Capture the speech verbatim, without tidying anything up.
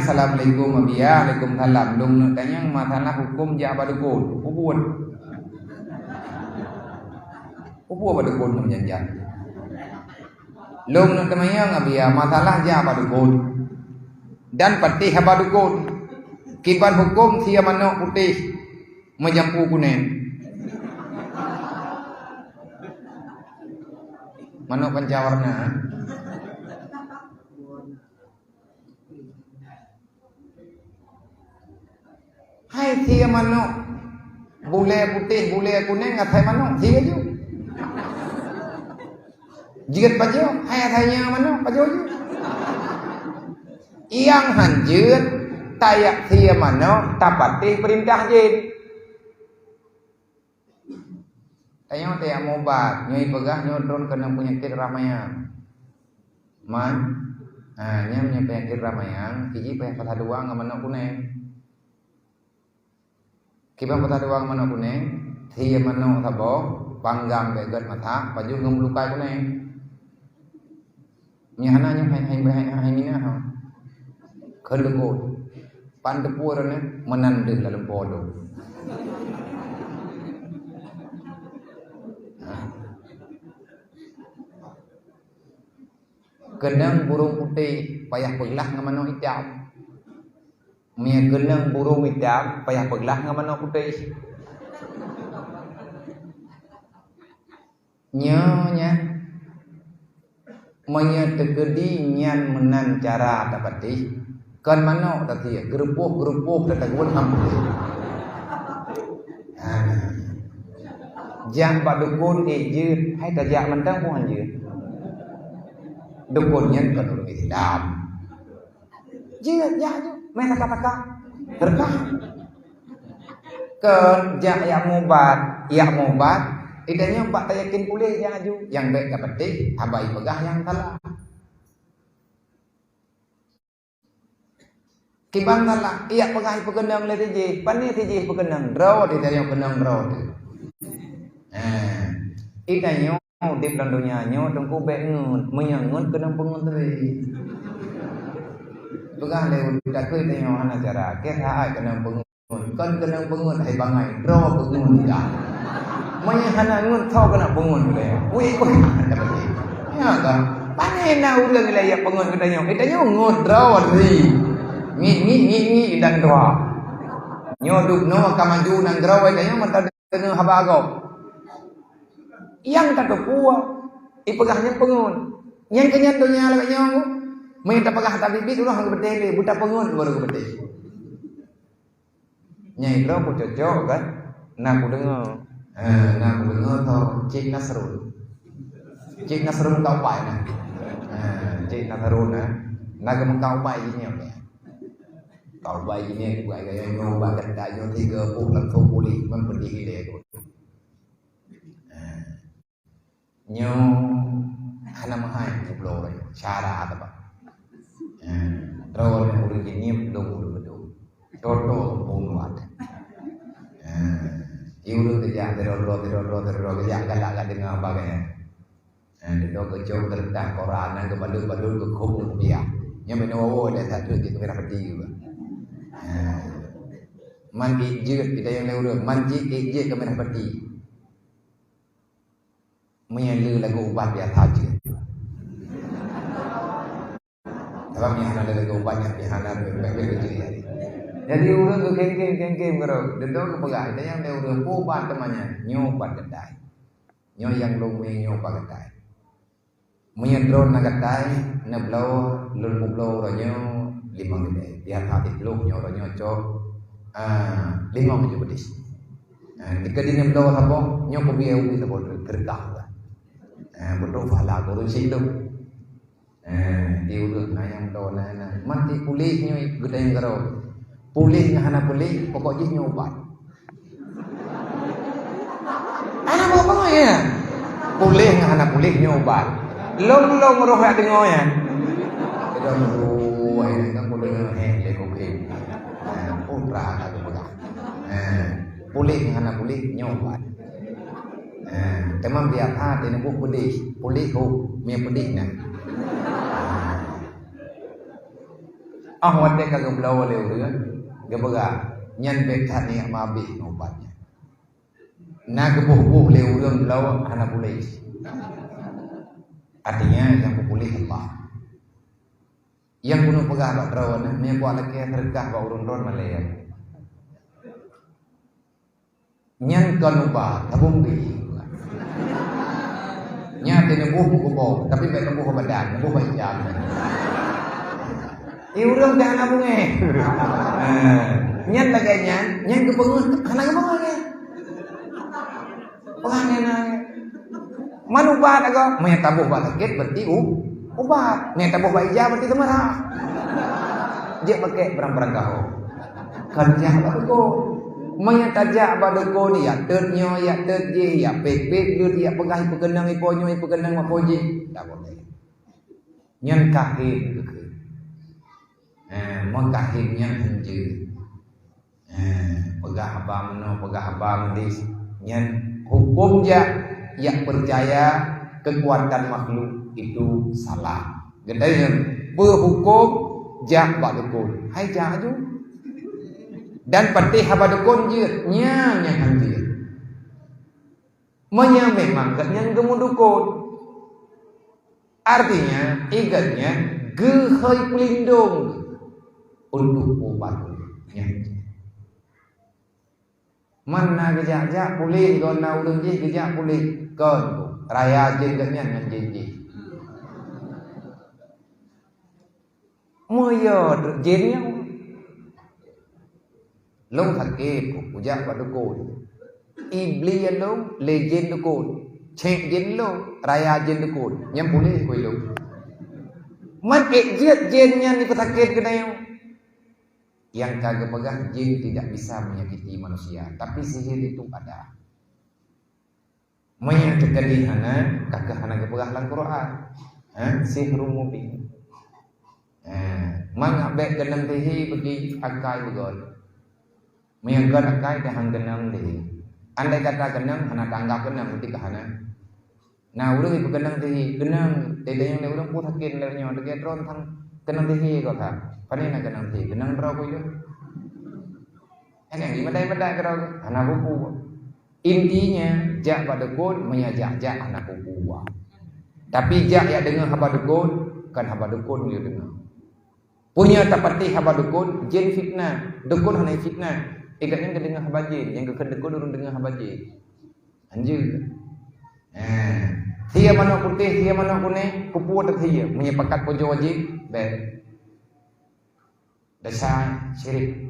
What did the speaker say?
"Assalamualaikum, Abiya." "Waalaikumsalam." "Lôn neuk tanyong masalah huköm jak bak dukon." Peue buet? Peue buet bak dukon ngon janjan? "Lôn neuk teumanyong, Abiya, masalah jak bak dukon dan patéh haba dukon. Kiban huköm sie manök putéh meujampu kuneng?" Manök panca warna. Hai sie manök, bulèe putéh, bulèe kuneng, asai manök, sie ju. Jeuet pajoh, hai asai nyan manök, pajoh ju. Nyang han jeuet, tajak sie manök, tapatéh peurintah jén. Tanyoe tajak meuubat, nyoe jipeugah nyoe droen keunong peunyakét rhah mayang. Man, ha, nyan meunyoe peunyakét rhah mayang, jih payah peusatuan ngon manök kuneng. Kiban peusatuan ngon manök kuneng, sie manök saboh, panggang bèk gèt masak, pajoh ngon bulukai kuneng. Nyan hana nyoe hai, hai, hai, hai minah, ha. Kheun leuko. Pan teupeu droeneuh meunan deuh lam po lôn. Keunong burông putéh payah peuglah ngon manök itam. Meunyoe keunong burông itam payah peuglah ngon manök putéh. Nyoe nyan, meunyoe teukeudi nyan meunan cara tapatéh, kon manök tasie, geurupoh-geurupoh tatagun hampôh. Ah. Jak bak dukon, eh, jeuet, hai tajak mantong pun han jeuet. Dukon nyan kon ureueng Islam. Jeuet, jak aju. Meunan taka-taka. Berkah. Kon jak jak meuubat, jak meuubat. Itanyoe bak tayakin puléh jak aju. Nyang bèk tapatéh, haba jipeugah nyang salah. Kiban salah, jak peugah jipeukeunong lé sijih. Pane sijih peukeunong? Droe, itanyoe keunong droe teuh. Eh, itanyoe udép lam donya nyoe teungku bèk ngeut. Meunyoe ngeut keunong peungeut teuh. Peugah lé ureueng takheun tanyoe hana cara. Keu saát keunong peungeut. Kon keunong peungeut hai bangai, droe peungeut dah. Meunyoe hana ngeut, soe keuneuk peungeut lé? Wih, wih. Ya kan? Pane na ureueng lé jak peungeut keu tanyoe? Keu tanyoe ngeut droe ri. Ngi, ngi, ngi, ngi, dan dua. Nyoe dub noe ka maju nanggroe tanyoe mantong deungoe haba gob. Nyang tateupeue, ipeugah nyan peungeut. Nyang keu nyan donya lagèe nyoe, meunyoe tapeugah tabiet-biet uroe han geupeudeh lé, buta peungeut baru geupeudeh. Nyang droe kucocok kan, na kudeungoe. Eh, na kudeungoe tho Cik Nasrul. Cik Nasrul ka ubat na. Eh, Cik Nasrul na. Na geumeuka ubat jih nyoe. Ka ubat jih nyoe, buat gaya nyoe, ubat gata nyoe, tiga puluh langsung pulih, meupeudeh ilèe tu. Eh. Nyoe hana meuhai nyoe bloe uroe nyoe. Cara teuh, Pak. Eh, droe nyoe ureueng jinieub dong ureueng beudôh. Toto peubuet. Eh, di ureueng teujak, teudoe-doe, teudoe-doe, teudoe-doe, teujak galak ka deungoe bagai. Eh, teudoe geucok keureutah koran, na geubalot-balot geukhom ngon kupiah. Nyoe binoe woe lé that treuk jeuet keu Merah Peti geuh. Eh, man ék jeuet, kita nyang lé ureueng, man jih ék jeuet keu Merah Peti. Meunyoe le lagu ubat biasa cit. Sabab nyang hana le lagu ubat nyan pih hana le, le, le, le. Jadi ureueng geukéng-kéng, kéng-kéng keudroe, dudoe geupeugah, "Nyan lé ureueng, peue ubat teuma nyan?" "Nyoe ubat geutai. Nyoe nyang lôn mé, nyoe ubat geutai. Meunyoe droeneuh na geutai, neubloe, lôn peubloe uroe nyoe limong leubeh. Biasa siplôh nyoe uroe nyoe cok, ah, limong ju peudeh." Ah, keudéh neubloe saboh, nyoe peubiaya ubit saboh treuk, treuk ka. Ah, beutôi pahala guru sidroe. Eh, di ureueng na nyang do na, na. Man ék puléh nyoe geutanyoe keudroe. Puléh ngon hana puléh, pokok jih nyoe ubat. Hana boh bangai ya. Puléh ngon hana puléh nyoe ubat. Lom-lom roh dak deungoe ya. Keudroe, "Aduh, ai nyan kan puléh ngon heh lé kopi." Eh, putra ka geupeugah. Eh, puléh ngon hana puléh nyoe ubat. Eh, teuma biasa teuneubôh peudeh, puléh ho, mie peudeh nyan. Ah, watèe ka geubloe lé ureueng, geupeugah, "Nyan bèk that nyak meuabéh ngon ubat nyan." Na geuboh-boh lé ureueng bloe hana puléh. Artinya, nyang peupuléh Allah. Nyang keuneuk peugah bak droeneuh, meunyoe kuat lakèe seudeukah bak ureueng droen malèe. Nyan kon ubat, tabong bri. Nyan teuh neuboh meukeubong, tapi bèk neuboh badan, neuboh bak ija. Eh, ureueng ka hana beungèh. Eh, nyan lagèe nyan, nyan geupeungeuh, hana geupeungeuh nyan. Peugah nyan. Man ubat agoe, meunyo taboh bak sakét berarti u-, ubat. Meunyo taboh bak ija berarti teumeurah. Jeuet pakèk barang-barang gahoe. Kon jak bak dukon. Meunyo tajak bak dukon, jak teuet nyoe, jak teuet jih, jak pèk-pèk jeuet, jak peugah ipeue keunong ipo nyoe, ipeue keunong ipo jih. Tak boleh. Nyan kahin geukheun. Eh, meukahin nyan hanjeuet. Eh, peugah haba meunoe, peugah haba meudéh. Nyan huköm jak, jak peucaya keukuatan makhluk itu salah. Geutanyoe, peue huköm jak bak dukon? Hai jak aju. Dan patéh haba dukon jeuet, nyan nyang hanjeuet. Meunyo memang gobnyan geumeudukon, artinya, gobnyan geuhôi peulindong untuk ubat nyan. Man na geujak-jak puléh, gon na ureueng jih geujak puléh, kon, raya jén gobnyan ngon jén jih. Meuyôt jén nyoe. Lôn sakét, kujak bak dukon. Iblih lôn lé jén dukon. Cék jén lôn, raya jén dukon. Nyan puléh keu lôn. Man ék jeuet jén nyan jipeusakét keunoe. Nyang ka geupeugah jén tidak bisa menyakiti manusia, tapi sihir itu ada. Meunyo teukeudi hana, ka keuh hana geupeugah lam Quran. Ha? Sihrun mubin. Ha, mangat bèk keunong sihé bagi akai beugöt. Meunyo göt akai, dah han keunong sihé. Andai kata keunong, hana tanggap keunong, berarti ka hana. Na ureueng ipeukeunong sihé, keunong, teudeungoe lé ureueng peue sakét lé nyoe, lagèe droe sang keunong sihé kok ka. Pane na keunong sihé, keunong droe kuyueng. Kan nyang dimadai-madai keudroe, hana buku. Intinya, jak bak dukon, meunyo jak-jak hana kubu. Tapi jak jak deungoe haba dukon, kon haba dukon lé deungoe. Peue nyang tapatéh haba dukon, jén fitnah. Dukon hana fitnah. Ingat nyan geudeungoe haba jén, nyang geukheun dukon ureueng deungoe haba jén. Hanjeuet. Eh, sie manok putéh, sie manok kunéng, kupeue teusie. Meunyo pakat pujoe jih, bèk. Desya syirik.